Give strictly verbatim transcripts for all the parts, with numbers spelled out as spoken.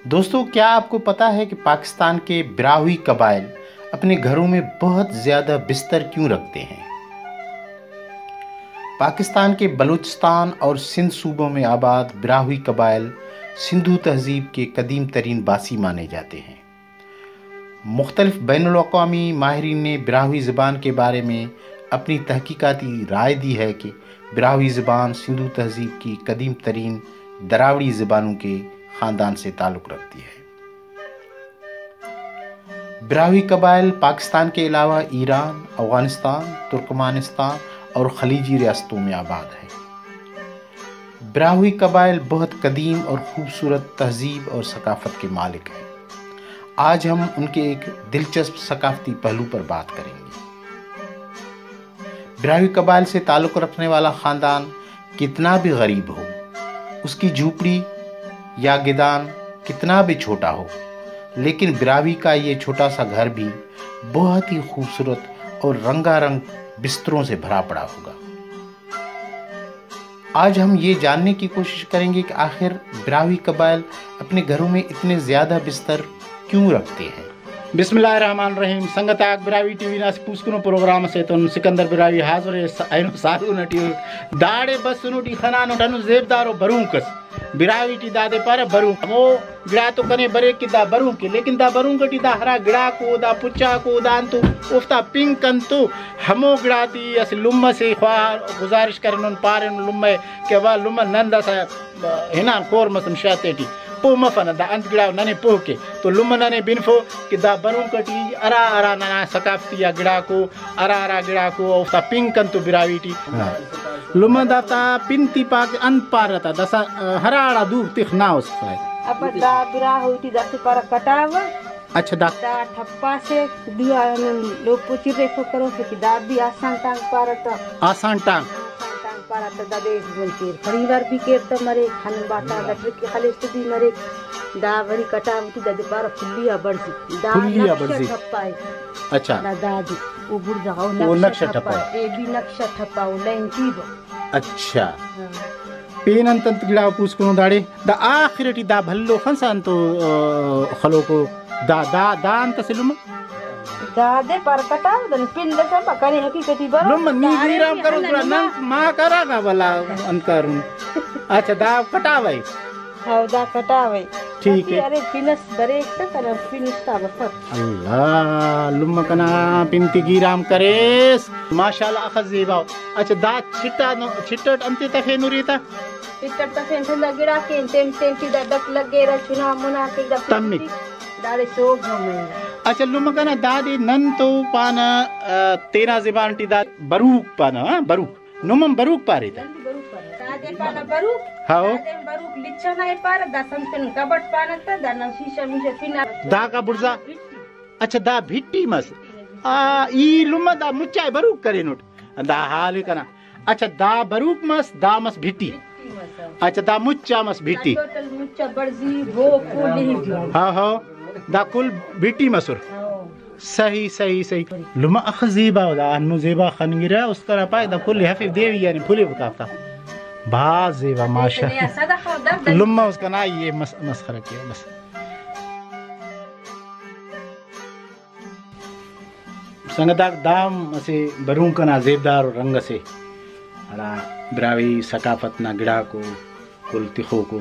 دوستو، کیا آپ کو پتا ہے کہ پاکستان کے براہوئی قبائل اپنے گھروں میں بہت زیادہ بستر کیوں رکھتے ہیں؟ پاکستان کے بلوچستان اور سندھ صوبوں میں آباد براہوئی قبائل سندھو تہذیب کے قدیم ترین باسی مانے جاتے ہیں۔ مختلف بین الاقوامی ماہرین نے براہوئی زبان کے بارے میں اپنی تحقیقاتی رائے دی ہے کہ براہوئی زبان سندھو تہذیب کی قدیم ترین دراوڑی زبانوں کے خاندان سے تعلق رکھتی ہے۔ براہوئی قبائل پاکستان کے علاوہ ایران، افغانستان، ترکمانستان اور خلیجی ریاستوں میں آباد ہیں۔ براہوئی قبائل بہت قدیم اور خوبصورت تہذیب اور ثقافت کے مالک ہیں۔ آج ہم ان کے ایک دلچسپ ثقافتی پہلو پر بات کریں گے۔ براہوئی قبائل سے تعلق رکھنے والا خاندان کتنا بھی غریب ہو، اس کی جھوپڑی یا گدان کتنا بھی چھوٹا ہو، لیکن براہوئی کا یہ چھوٹا سا گھر بھی بہت ہی خوبصورت اور رنگا رنگ بستروں سے بھرا پڑا ہوگا۔ آج ہم یہ جاننے کی کوشش کریں گے کہ آخر براہوئی قبائل اپنے گھروں میں اتنے زیادہ بستر کیوں رکھتے ہیں۔ بسم اللہ الرحمن الرحیم۔ سنگت آک، براہوئی ٹی وی نا اسہ پوسکنو پروگرام اسے تون سکندر براہوئی حاضر ءِ۔ س-، اینو سالون ٹی داڑے بسنٹ، ای خنانٹ، ہندن زیبدار و بروک اس۔ براہوئی ٹی دادے پارہ بروک۔ ہمو گڑا تو کنے بریک کہ دا بروک ءِ، لیکن دا بروک ٹی دا ہرا گڑاکو، دا پچاکو، دا انتو، اوفتا پن کنتو، ہمو گڑاتے اسہ لمہ سے خواہر گزارش کرینن، پارینن لمہ ءِ کہ وا لمہ نن داسہ ہنان کور مسن شار تیٹی، پہہ مفنہ دا انت گڑا ننے پہہ کے، تو لمہ ننے بنفو کہ دا بروک ٹی ہرا ہرا ننا ثقافتی آ گڑاکو، ہرا ہرا گڑاکو اوفتا پن کنتو براہوئی ٹی۔ ہاں۔ لمہ دافتا پن تے پاک انت پارہ تا، داسہ ہراڑا دو تخ نا اس خواہے۔ ابا دا براہوئی ٹی داسہ پارہ کٹاوہ۔ اچھا، دا دا ٹھپا سے دو آ نن لوپو چرے کو کرو کہ دا بھی آسان ٹانگ پارہ تا۔ آسان ٹانگ۔ آسان ٹانگ پارہ تا، دادے من کیر خریوار بھی کیر تا مریک، ہنو باٹا دا ٹرکی خلیس تو بھی مریک۔ دا وری کٹاوہ ٹی دادے پارہ پھلی آ بڑزی۔ دا پھلی آ نقشہ بڑزی۔ ٹھپا ہے۔ اچھا۔ دا دادے۔ او بڑزا او او نقشہ نقشہ ٹھپا ٹھپا ہے۔ ہے۔ اے بھی نقشہ ٹھپا او لین ٹی با۔ اچھا۔ ہاں۔ پین انت انت گڑا پوسکنو داڑے؟ دا آخر ٹی دا بھلو خنسا انتو، آ، خلوکو دا، دا، دا انت اسہ لمہ؟ دادے پر کٹاوہ دن پن دسا با کنے حقیقتی برو۔ لمہ نی دا گیرام ارے کرو ہندا گڑا لمہ۔ نن ما کرا گا بھلا انت کرون۔ اچھا، دا کٹاوہ ءِ؟ ہاں، دا کٹاوہ ءِ۔ ٹھیک ہے۔ ارے پن اس بریک تہ کنا پن اس تا بفک۔ اللہ، لمہ کنا پن تے گیرام کریس۔ ماشاءاللہ، اخس زیبا ءُ۔ اچھا، دا چھٹا نو، چھٹٹ انتے تفینرے تا؟ چھٹٹ تفین تہ دا گڑا کین تین تین ٹی دا ڈک لگیرہ، چنا منا کہ دا تمک۔ داڑے سوگو مریرہ۔ اچھا، لمہ کنا دادے نن تو پانہ، آ، تینا زبان ٹی دا بروک پانہ، ہاں، بروک۔ نم ہم بروک پارے تہ۔ نن بھی بروک پارہ۔ دادے پانہ بروک۔ ہاؤ۔ دادے ہم بروک لچہ نا ءِ پارہ، دا سمسن کبٹ پانہ تہ، دا نن شیشہ میشہ پنا۔ داکا بڑزا۔ اچھا، دا بھٹی مس۔ آ، ای لمہ دا مچا ءِ بروک کرینٹ۔ دا حال ءِ کنا۔ اچھا، دا بروک مس، دا مس بھٹی۔ بھٹی مس۔ اچھا، دا مچا مس بھٹی۔ دا ٹوٹل مچا بڑزی، بو، کل ہی۔ ہاں، ہاں۔ دا کل بھٹی مسر۔ ہاں۔ صحیح، صحیح، صحیح۔ لمہ اخہ زیبا ءُ، دا ہندن زیبا خننگرہ، است کرا پائک، دا کل ہفیو دیوی یعنی پھلیو کافتا۔ بھاز زیبا، ماشاءاللہ۔ لمہ اس کنا یہ مس-، مسخرہ کیا بس۔ سنگتاک، دا ہم اسہ برونک ئنا زیبدار و رنگ اسے، ہرا براہوئی ثقافت نا گڑاکو کل تخوکو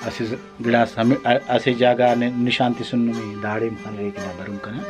اسہ ز-، گڑاس ہمے-، ا-، اسہ جاگہ آ ن-، نشان تسن نمے، داڑے ہم خنرے کہ دا برونک ئنا۔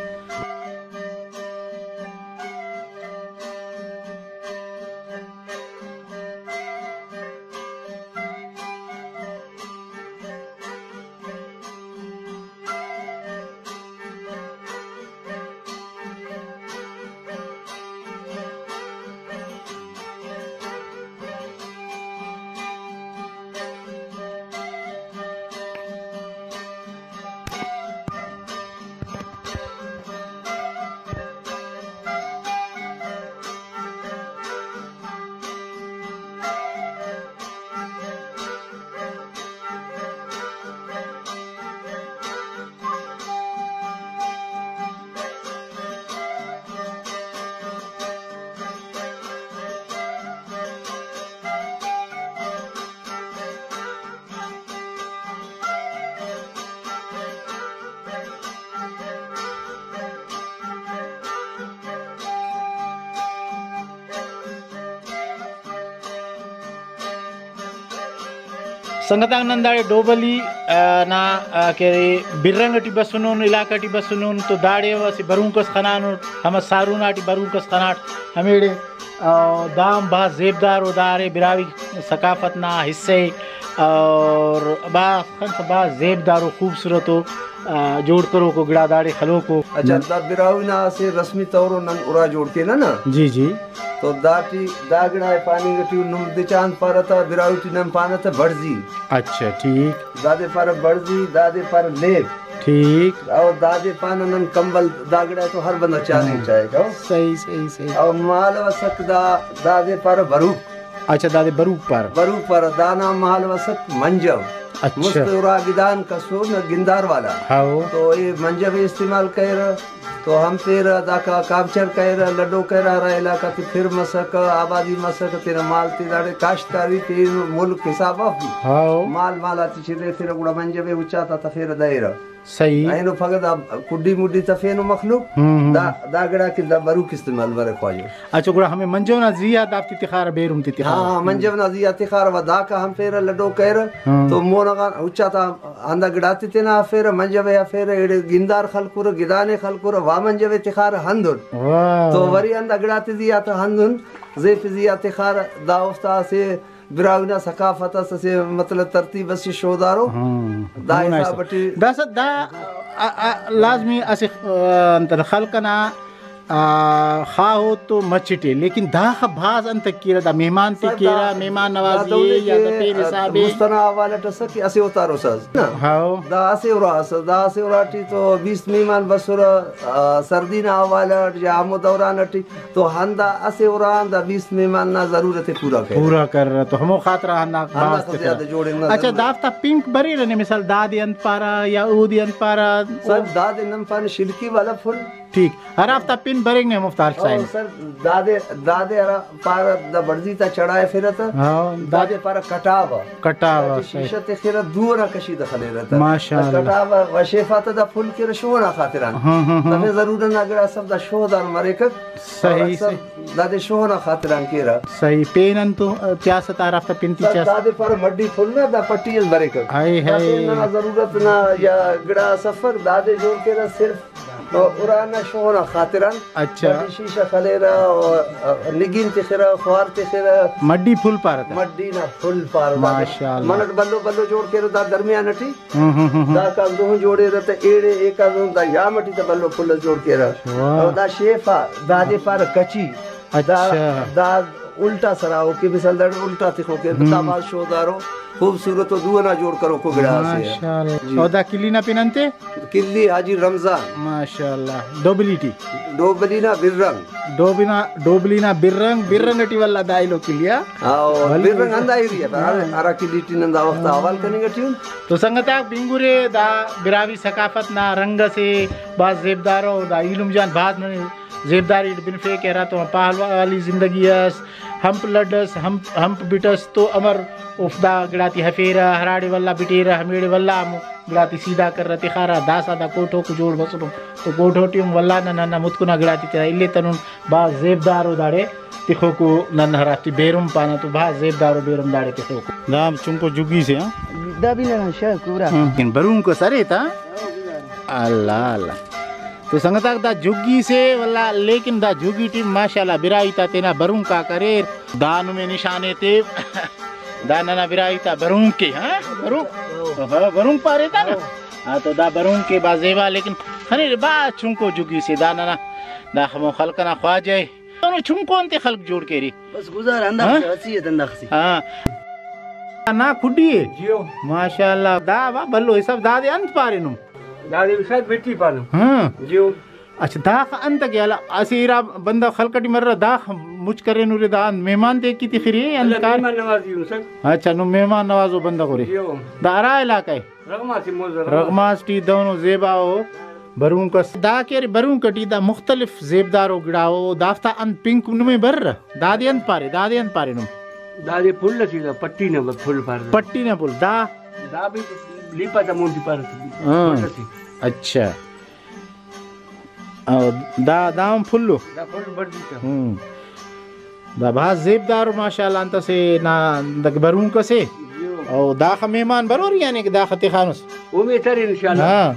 سنگتاک، نن داڑے ڈوبلی، آ، نا، آ، کہ ارے، برنگ ٹی بسنن، علاقہ ٹی بسنن، تو داڑے ہم اسہ برونک اس خنانٹ، ہمہ سارونا ٹی برونک اس خناٹ، ہمیڑے، آ، دا ہم بھاز زیبدار و دا ارے براہوئی ثقافت نا حصہ ءِ، اور بھاز خنخ بھاز زیبدار و خوبصورت و، آ، جوڑ کروکو گڑا داڑے خلوکو۔ اچھا، دا براہوئی نا اسہ رسمی طور و نن ارا جوڑ کینہ نا؟ جی، جی۔ تو داٹی دا گڑا ءِ پاننگ ٹی نم دچان پارہ تہ، براہوئی ٹی نن پانہ تہ بڑزی۔ اچھا، ٹھیک۔ دادے پارہ بڑزی، دادے پارہ لیب۔ ٹھیک۔ اور دادے پانہ نن کمبل، دا گڑا تو ہر بندغ چارے ہاں۔ چاہے کہ۔ صحیح، صحیح، صحیح۔ اور مال وسک دا، دادے پارہ بروک۔ اچھا، دادے بروک پارہ۔ بروک پارہ، دانا مال وسک منجو۔ اچھا۔ مست ارا گدان کسو نہ گندار والا۔ ہاؤ۔ تو اے منجو ئے استعمال کریرہ۔ تو ہم پیرہ داکا کاپچر کریرہ، لڈو کریرہ، ہرا علاقہ تے پھر مسکہ، آبادی مسکہ، تینا مال تے داڑے کاشتکاری پین ملک حساب اف۔ ہاؤ۔ مال مال آتے چلیفرہ، گڑا منجو ئے اچاتا تفیرہ دریرہ۔ صحیح۔ اینو پگہ دا کڈی مڈی تفینو مخلوق، ہم، ہم۔ دا، دا گڑا کہ دا بروک استعمال مریک خواجو۔ اچھا، گڑا ہمے منجو نا زی آ دافتے تخارہ، بیرم تے تخارہ۔ ہاں، ہاں، منجو نا زی آ تخارہ و داکا ہم پیرہ لڈو کریرہ۔ ہم۔ تو مون آ غان اچاتا ہندا گڑاتے تینا ہرفیرہ، منجو ئے ہرفیرہ، ایڑے گندار خلکرہ، گدانے خلکرہ، وا منجو ئے تخارہ ہندن۔ واہ۔ تو ورے ہندا گڑاتے زی آ تہ ہندن، زیف زی آ تخارہ، دا اوفتا اسہ براہوئی نا ثقافت اس، اسہ مطلب ترتیب اس شودارو۔ ہاں۔ دا ہمونا حساب حساب۔ ٹی۔ داسہ دا، آ، آ، لازمی اسہ، آ، انت خلق ئنا آ، خواہوت تو مچٹ ءِ، لیکن داخہ بھاز انت کیرہ، دا مہمان تے صاحب، کیرہ، دا، مہمان دا نوازی دولے ءِ یا دا کہ، پین آ، حساب ءِ۔ مست ئنا حوالہ اٹ ئسک کہ اسہ اوتار ئسس نا۔ ہاؤ۔ دا اسہ ارا ئسس، دا اسہ ارا ٹی تو بیست مہمان بسرہ، آ، سردی نا حوالہ اٹ یا ہمو دوران اٹی تو ہندا اسہ ارا آن دا بیست مہمان نا ضرورت ءِ پورا کریرہ۔ پورا کریرہ تو ہمو خاطران ہندا ہندا بھاز خہ تخرہ۔ زیادہ جوڑنگ نا اچھا، ضرورت۔ دافتا پنک بریرہ نے، مثال دادے انت پارہ یا اودے انت پارہ؟ صاحب، دادے نن پانہ شلکی والا پھل۔ ٹھیک، ہرافتا پن برنگ نے ہموفتا ہلسائن۔ او سر، دادے، دادے ہرا پارہ دا بڑزی تا چڑھائفرہ تہ، ہاں، دا دادے پارہ کٹاوہ۔ کٹاوہ، داٹی صحیح۔ شیشہ تخرہ، دو ئنا کشیدہ خلیرہ تہ۔ ماشاءاللہ۔ دا کٹاوہ و شیف آتا دا پھل کیرہ شو ئنا خاطران۔ ہاں، ہاں، ہاں۔ دافے ضرور نا گڑا سب دا شوہدار مریکک۔ صحیح، اور اکثر صحیح۔ دادے شو ئنا خاطران کیرہ۔ صحیح، پین انتو، آ، پیاسہ تا ہرافتا پن تے سر، چاس۔ دادے پارہ مڈی پھل نا، دا پٹی اس بریکک۔ ہائے، دا ہائے۔ پین ننا ضرورت نا یا گڑا سفر دادے جوڑ کیرہ صرف ارا نا شون آ خاطران۔ اچھا۔ داٹی شیشہ خلیرہ و نگین تخرہ، خوار تخرہ۔ مڈی پھل پارہ تہ۔ مڈی نا پھل پارہ۔ ماشاءاللہ۔ منٹ بھلو بھلو جوڑ کیرہ دا درمیان ٹی۔ ہم، ہم، ہم، ہم۔ داکان دہن جوڑیرہ تہ ایڑے ایکان دہن دا یام ٹی تہ بھلو پھل اس جوڑ کیرہ۔ واہ۔ اور دا شیف آ، دادے پارہ کچی۔ اچھا۔ دا، دا الٹا سرا او کہ مثال داڑے الٹا تخوکے، ہم۔ دا بھاز شوندارو، خوبصورت و دو ئنا جوڑ کروکو گڑا اسے۔ ماشاءاللہ۔ جی۔ او دا کلی نا پن انتے؟ کلی حاجی رمضان۔ ماشاءاللہ۔ ڈوبلی ٹی؟ ڈوبلی نا برنگ۔ ڈوبلی نا، ڈوبلی نا برنگ، برنگ ٹی ولدا دا ایلو کلی آ۔ او، ولدا برنگ ہندا ایریا تا، ہاں۔ ہرا کلی ٹی نن دا وخت آ حوال کننگ ٹی ان۔ تو سنگتاک بنگرے، دا براہوئی ثقافت نا رنگ اسے، بھاز زیبدارو، دا ایلم جان بھاز ننے زیبداری ٹی بنفے کہ ہراتم آ پہلوالی زندگی ئس، ہمپ لڈ ئس، ہمپ، ہمپ بٹ ئس تو امر اوفتا گڑاتے ہرفیرہ، ہراڑے ولدا بٹیرہ، ہمیڑے ولدا ہمو گڑاتے سیدھا کرہ تخارہ، داسہ دا کوٹھوک جوڑ مسنو تو کوٹھو ٹی ہم ولدا نن ہندا متکنا گڑاتے تینا الیتنن، بھاز زیبدارو داڑے تخوکو، نن ہرافتے بیرم پانہ تو بھاز زیبدارو بیرم داڑے تخوکو۔ دا ہم چنکو جھگی سے، ہاں؟ دا بھی ننا شوق پورا۔ ہاں۔ لیکن برونک اس ارے تا؟ اللہ اللہ۔ تو سنگتاک، دا جھگی سے واللہ، لیکن دا جھگی ٹی ماشاءاللہ براہوئی تا تینا برونک آک اریر۔ دا نمے نشان ایتیو۔ دا ننا براہوئی تا برونک ءِ، ہاں؟ برونک؟ ہاں، برونک پارے تا نا؟ ہاں، تو دا برونک ءِ بھاز زیبا، لیکن خنرے بھاز چنکو جھگی سے۔ دا ننا، دا ہمو خلق ئنا خواجہ ءِ۔ اینو چنکو انتے خلق جوڑ کیرے؟ بس گزارہ ہاں؟ انداخسے، حیثیت انداخسے۔ ہاں۔ نا کھڈی ءِ؟ جیو۔ ماشاءاللہ۔ دا وا بھلو حساب، دادے انت پارینو؟ دادے شاید بٹی پانو۔ ہاں۔ جیو۔ اچھا، داخہ انت کہ ہلا اسہ ارا بندغ خلق ٹی مرہ، داخہ مچ کرینورے، دا انت مہمان تے کی تخرے، انت اللہ کار؟ مہمان نوازی ہوں سر۔ اچھا، نو مہمان نوازو بندغ ارے۔ جیو۔ دا ہرا علاقہ ءِ؟ رغماس ءِ موزہ، رغماس۔ رغماس ٹی دہنو زیبا ءُ برونک اس۔ دا کہ ارے برونک ٹی دا مختلف زیبدارو گڑا ءُ، دافتا انت پنک نمے برہ؟ دادے انت پارے؟ دادے انت پارے نم؟ دادے پھل اسے، دا پٹی نا پھل پارہ۔ پٹی نا پھل، دا؟ دا بھی لیپا تا مون ٹی پارہ۔ ہاں۔ پھل اسے۔ اچھا۔ او دا، دا ہم پھلو؟ دا پھل بڑزی تا۔ ہم۔ دا بھاز زیبدار ءُ ماشاءاللہ انت اسے نا دگ برونک اسے۔ جیو۔ او داخہ مہمان برور یعنی کہ داخہ تخانس؟ امید ارے انشاءاللہ۔ ہاں۔